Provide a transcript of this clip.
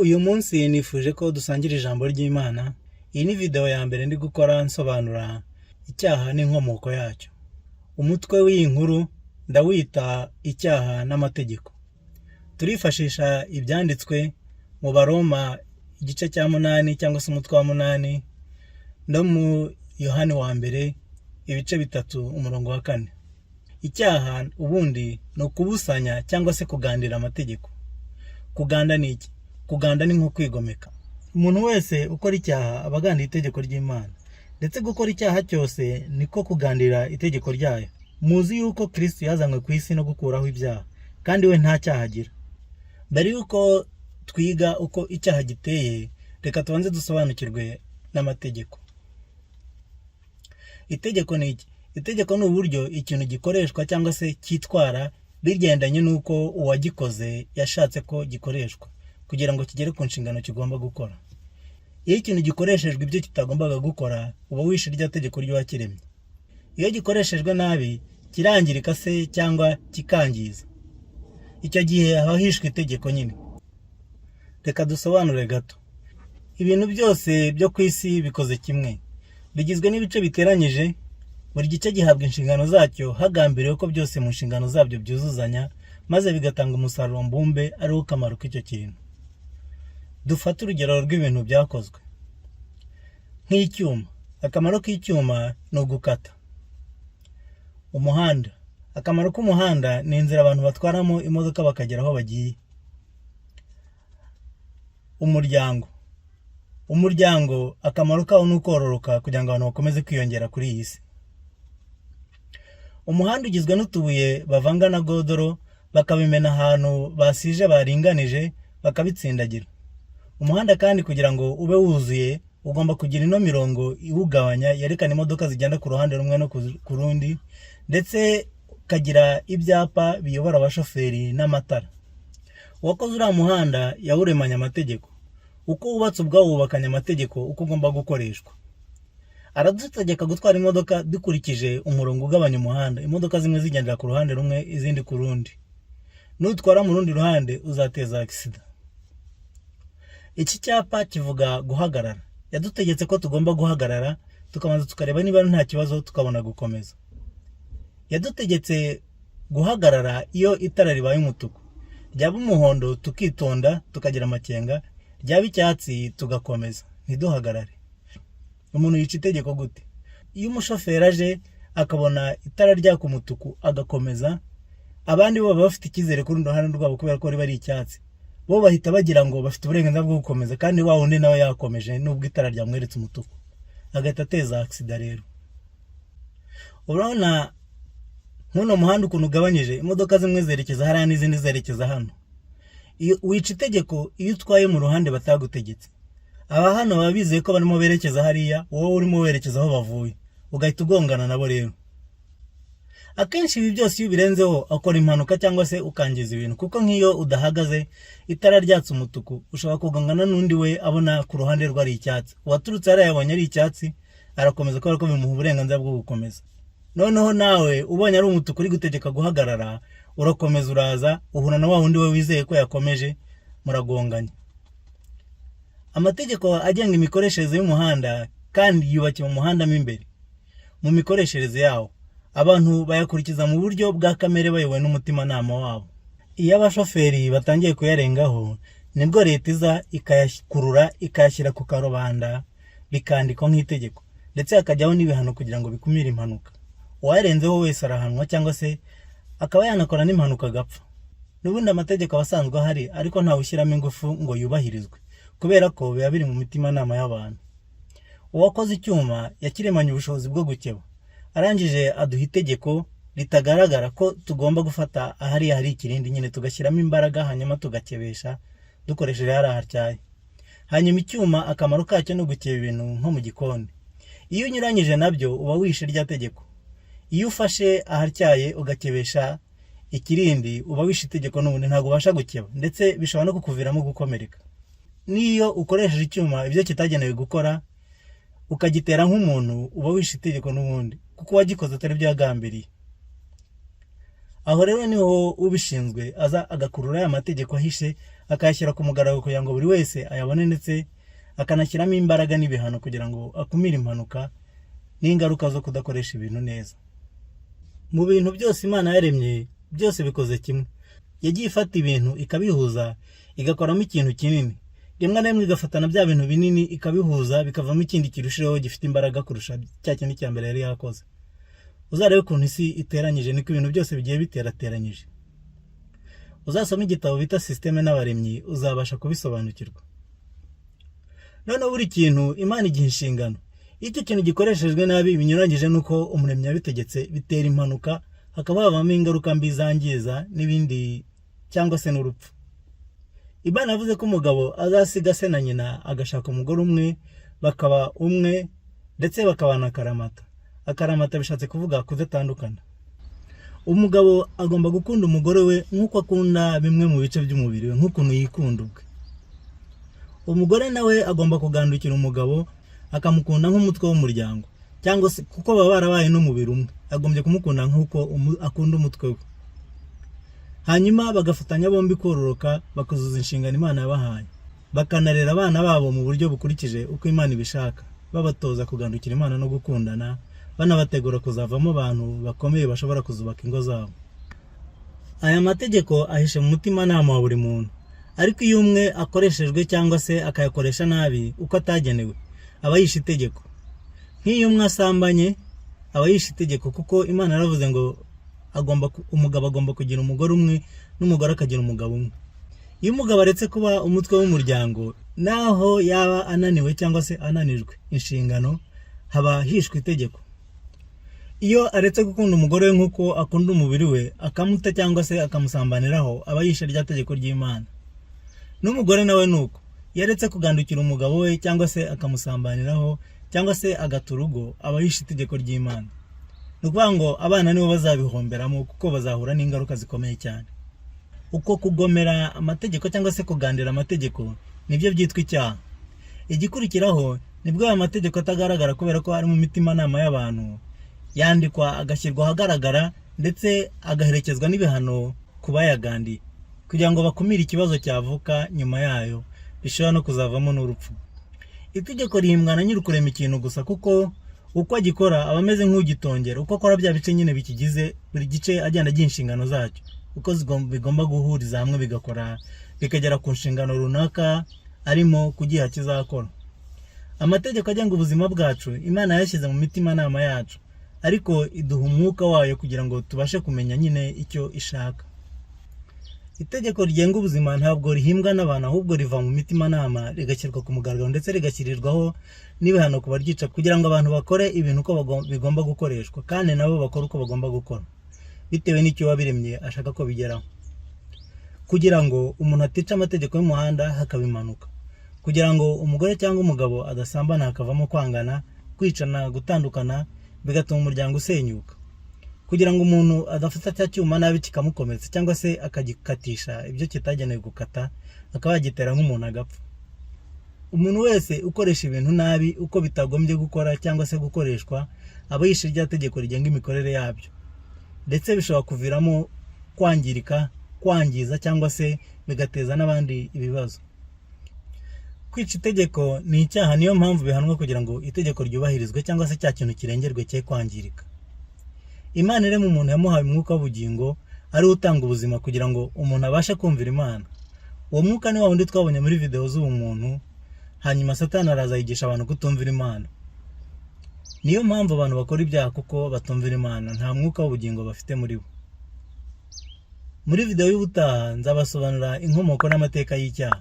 Uyu munsi nifuje ko dusangira ijambo ry'Imana. Iyi ni video ya mbere ndi gukora nsobanura icyaha n'inkomoko yacyo. Umutwe w'iyi nkuru ndawita "Icyaha n'amategeko". Turifashisha ibyanditswe mu Baroma igice cya 8 cyangwa se umutwe wa 8, no mu Yohani wa mbere ibice 3 umurongo wa 4. Icyaha ubundi ni ukubusanya cyangwa se kugandira amategeko. Kuganda ni iki? Kuganda ni nko kwigomeka. Umuntu wese ukora icyaha aba agandiye itegeko ry'Imana, ndetse gukora icyaha cyose niko kugandira itegeko ryayo. Muzi yuko Kristo yazanywe ku isi no gukuraho ibyaha, kandi we nta cyaha agira. Mbere y'uko twiga uko icyaha giteye, reka tubanze dusobanukirwe n'amategeko. Itegeko ni iki? Itegeko ni uburyo ikintu gikoreshwa cyangwa se cyitwara bigendanye n'uko uwagikoze yashatse ko gikoreshwa, kugira ngo kigere ku nshingano kigomba gukora. Iyo ikintu gikoreshejwe ibyo kitagombaga gukora, uba wishe rya tegeko ry'uwakiremye. Iyo gikoreshejwe nabi, kirangirika se cyangwa kikangiza. Icyo gihe haba hishwe itegeko nyine. Reka dusobanure gato. Ibintu byose byo ku isi bikoze kimwe, bigizwe n'ibice biteranyije. Buri gice gihabwa inshingano zacyo hagambiriwe ko byose mu nshingano zabyo byuzuzanya, maze bigatanga umusaruro mbumbe, ariwo kamaro k'icyo kintu. Dufate urugero rw'ibintu byakozwe nk'icyuma. Akamaro k'icyuma ni ugukata. Umuhanda, akamaro k'umuhanda ni inzira abantu batwaramo imodoka bakagera aho bagiye. Umuryango, umuryango akamaro kawo ni ukororoka, kugira ngo abantu bakomeze kwiyongera kuri iyi si. Umuhanda ugizwe n'utubuye bavanga na godoro, bakabimena ahantu basije baringanije, bakabitsindagira. Umuhanda kandi, kugira ngo ube wuzuye, ugomba kugira ino mirongo iwugabanya yerekana imodoka zigenda ku ruhande rumwe no ku rundi, ndetse ukagira ibyapa biyobora abashoferi n'amatara. Uwakoze uriya muhanda yawuremanye amategeko. Uko wubatse ubwawo wubakanye amategeko uko ugomba gukoreshwa. Aradutegeka gutwara imodoka dukurikije umurongo ugabanya umuhanda, imodoka zimwe zigendera ku ruhande rumwe, izindi ku rundi. Nutwara mu rundi ruhande uzateza accident. Iki cyapa kivuga guhagarara. Yadutegetse ko tugomba guhagarara, tukabanza tukareba niba nta kibazo, tukabona gukomeza. Yadutegetse guhagarara iyo itara ribaye umutuku, ryaba umuhondo tukitonda tukagira amakenga, ryaba icyatsi tugakomeza, ntiduhagarare. Umuntu yica itegeko gute? Iyo umushoferi aje akabona itara ryaka umutuku agakomeza, abandi bo baba bafite icyizere ku rundi ruhande rwabo kubera ko riba ari icyatsi. Bo bahita bagira ngo bafite uburenganzira bwo gukomeza, kandi wa wundi nawe yakomeje nubwo itara ryamweretse umutuku, agahita ateza accident. Rero urabona nk'uno muhanda ukuntu ugabanyije, imodoka zimwe zerekeza hariya n'izindi zerekeza hano. Wica itegeko iyo utwaye mu ruhande batagutegetse. Aba hano baba bizeye ko barimo berekeza hariya, wowe urimo werekeza aho bavuye, ugahita ugongana nabo. Rero akenshi ibi byose iyo ubirenzeho akora impanuka cyangwa se ukangiza ibintu, kuko nk'iyo udahagaze itara ryatse umutuku, ushobora kugongana n'undi we abona ku ruhande rwe ari icyatsi. Uwaturutse hariya yabonye ari icyatsi, arakomeza kubera ko bimuha uburenganzira bwo gukomeza. Noneho nawe ubonye ari umutuku uri gutegeka guhagarara, urakomeza, uraza uhura na wa wundi we wizeye ko yakomeje, muragonganye. Amategeko agenga imikoreshereze y'umuhanda kandi yubakiye mu muhanda mo imbere mu mikoreshereze yawo. Abantu bayakurikiza mu buryo bwa kamere bayobowe n'umutimanama wabo. Iyo abashoferi batangiye kuyarengaho, nibwo leta iza ikayakurura, ikayashyira ku karubanda, bikandikwa nk'itegeko, ndetse hakajyaho n'ibihano kugira ngo bikumire impanuka. Uwayarenzeho wese arahanwa, cyangwa se akaba yanakora n'impanuka agapfa. N'ubundi amategeko aba asanzwe ahari, ariko ntawe ushyiramo ingufu ngo yubahirizwe, kubera ko biba biri mu mitimanama y'abantu. Uwakoze icyuma yakiremanye ubushobozi bwo gukeba, arangije aduha itegeko ritagaragara ko tugomba gufata ahariya hari ikirindi nyine, tugashyiramo imbaraga, hanyuma tugakebesha dukoresheje hariya hatyaye. Hanyuma icyuma akamaro kacyo ni ugukeba ibintu nko mu gikoni. Iyo unyuranyije nabyo, uba wishe rya tegeko. Iyo ufashe ahatyaye ugakebesha ikirindi, uba wishe itegeko n'ubundi, ntabwo ubasha gukeba, ndetse bishobora no kukuviramo gukomereka. N'iyo ukoresheje icyuma ibyo kitagenewe gukora, ukagitera nk'umuntu, uba wishe itegeko n'ubundi, kuko uwagikoze atari byo yagambiriye. Aho rero niho ubishinzwe aza agakurura ya mategeko ahishe, akayashyira ku mugaragaro kugira ngo buri wese ayabone, ndetse akanashyiramo imbaraga n'ibihano kugira ngo akumire impanuka n'ingaruka zo kudakoresha ibintu neza. Mu bintu byose Imana yaremye, byose bikoze kimwe. Yagiye ifata ibintu ikabihuza, igakoramo ikintu kinini. Rimwe na rimwe igafata na bya bintu binini ikabihuza, bikavamo ikindi kirushijeho gifite imbaraga kurusha cya kindi cya mbere yari yakoze. Uzarebe ukuntu isi iteranyije, niko ibintu byose bigiye biterateranyije. Uzasome igitabo bita Système n'abaremyi, uzabasha kubisobanukirwa. Noneho buri kintu Imana igiha inshingano. Iyo icyo kintu gikoreshejwe nabi, binyuranyije n'uko umuremyi yabitegetse, bitera impanuka, hakaba havamo ingaruka mbi zangiza n'ibindi cyangwa se n'urupfu. Imana yavuze ko umugabo azasiga se na nyina agashaka umugore umwe, bakaba umwe, ndetse bakabana akaramata. Akaramata bishatse kuvuga kudatandukana. Umugabo agomba gukunda umugore we nk'uko akunda bimwe mu bice by'umubiri we, nk'ukuntu yikunda ubwe. Umugore nawe agomba kugandukira umugabo, akamukunda nk'umutwe w'umuryango, cyangwa se kuko baba barabaye n'umubiri umwe, agombye kumukunda nk'uko akunda umutwe we. Hanyuma bagafatanya bombi kororoka, bakuzuza inshingano Imana yabahaye, bakanarera abana babo mu buryo bukurikije uko Imana ibishaka, babatoza kugandukira Imana no gukundana, banabategura kuzavamo abantu bakomeye bashobora kuzubaka ingo zabo. Aya mategeko ahishe mu mutimanama wa buri muntu, ariko iyo umwe akoreshejwe cyangwa se akayakoresha nabi uko atagenewe, aba yishe itegeko. Nk'iyo umwe asambanye, aba yishe itegeko, kuko Imana yaravuze ngo umugabo agomba kugira umugore umwe, n'umugore akagira umugabo umwe. Iyo umugabo aretse kuba umutwe w'umuryango, naho yaba ananiwe cyangwa se ananijwe inshingano, haba hishwe itegeko. Iyo aretse gukunda umugore we nk'uko akunda umubiri we, akamuta cyangwa se akamusambaniraho, aba yishe rya tegeko ry'Imana. N'umugore nawe ni uko, iyo aretse kugandukira umugabo we cyangwa se akamusambaniraho cyangwa se agata urugo, aba yishe itegeko ry'Imana. Ni ukuvuga ngo abana nibo bazabihomberamo, kuko bazahura n'ingaruka zikomeye cyane. Uko kugomera amategeko cyangwa se kugandira amategeko nibyo byitwa icyaha. Igikurikiraho, nibwo aya mategeko atagaragara kubera ko ari mu mitimanama y'abantu, yandikwa agashyirwa ahagaragara, ndetse agaherekezwa n'ibihano ku bayagandiye, kugira ngo bakumire ikibazo cyavuka nyuma yayo bishobora no kuzavamo n'urupfu. Itegeko rihimbwa na nyiri kurema ikintu gusa, kuko uko agikora aba ameze nk'ugitongera. Uko akora bya bice nyine bikigize, buri gice agenda agiha inshingano zacyo, uko bigomba guhuriza hamwe bigakora, bikagera ku nshingano runaka arimo kugiha kizakora. Amategeko agenga ubuzima bwacu Imana yayashyize mu mitimanama yacu, ariko iduha umwuka wayo kugira ngo tubashe kumenya nyine icyo ishaka. Itegeko rigenga ubuzima ntabwo rihimbwa n'abantu, ahubwo riva mu mitimanama rigashyirwa ku mugaragaro, ndetse rigashyirirwaho n'ibihano ku baryica, kugira ngo abantu bakore ibintu uko bigomba gukoreshwa, kandi nabo bakore uko bagomba gukora bitewe n'icyo uwabiremye ashaka ko bigeraho. Kugira ngo umuntu atica amategeko y'umuhanda hakaba impanuka, kugira ngo umugore cyangwa umugabo adasambana hakavamo kwangana, kwicana, gutandukana, bigatuma umuryango usenyuka, kugira ngo umuntu adafata cya cyuma nabi kikamukomeretsa, cyangwa se akagikatisha ibyo kitagenewe gukata, akaba yagitera nk'umuntu agapfa. Umuntu wese ukoresha ibintu nabi uko bitagombye gukora cyangwa se gukoreshwa, aba yishe rya tegeko rigenga imikorere yabyo, ndetse bishobora kuviramo kwangirika, kwangiza, cyangwa se bigateza n'abandi ibibazo. Kwica itegeko ni icyaha, niyo mpamvu bihanwa kugira ngo itegeko ryubahirizwe, cyangwa se cya kintu kirengerwe cye kwangirika. Imana irema umuntu yamuhaye umwuka w'ubugingo, ari we utanga ubuzima, kugira ngo umuntu abashe kumvira Imana. Uwo mwuka ni wa wundi twabonye muri videwo z'ubumuntu. Hanyuma Satani araza yigisha abantu kutumvira Imana. Niyo mpamvu abantu bakora ibyaha, kuko batumvira Imana, nta mwuka w'ubugingo bafite muri bo. Muri videwo y'ubutaha nzabasobanurira inkomoko n'amateka y'icyaha.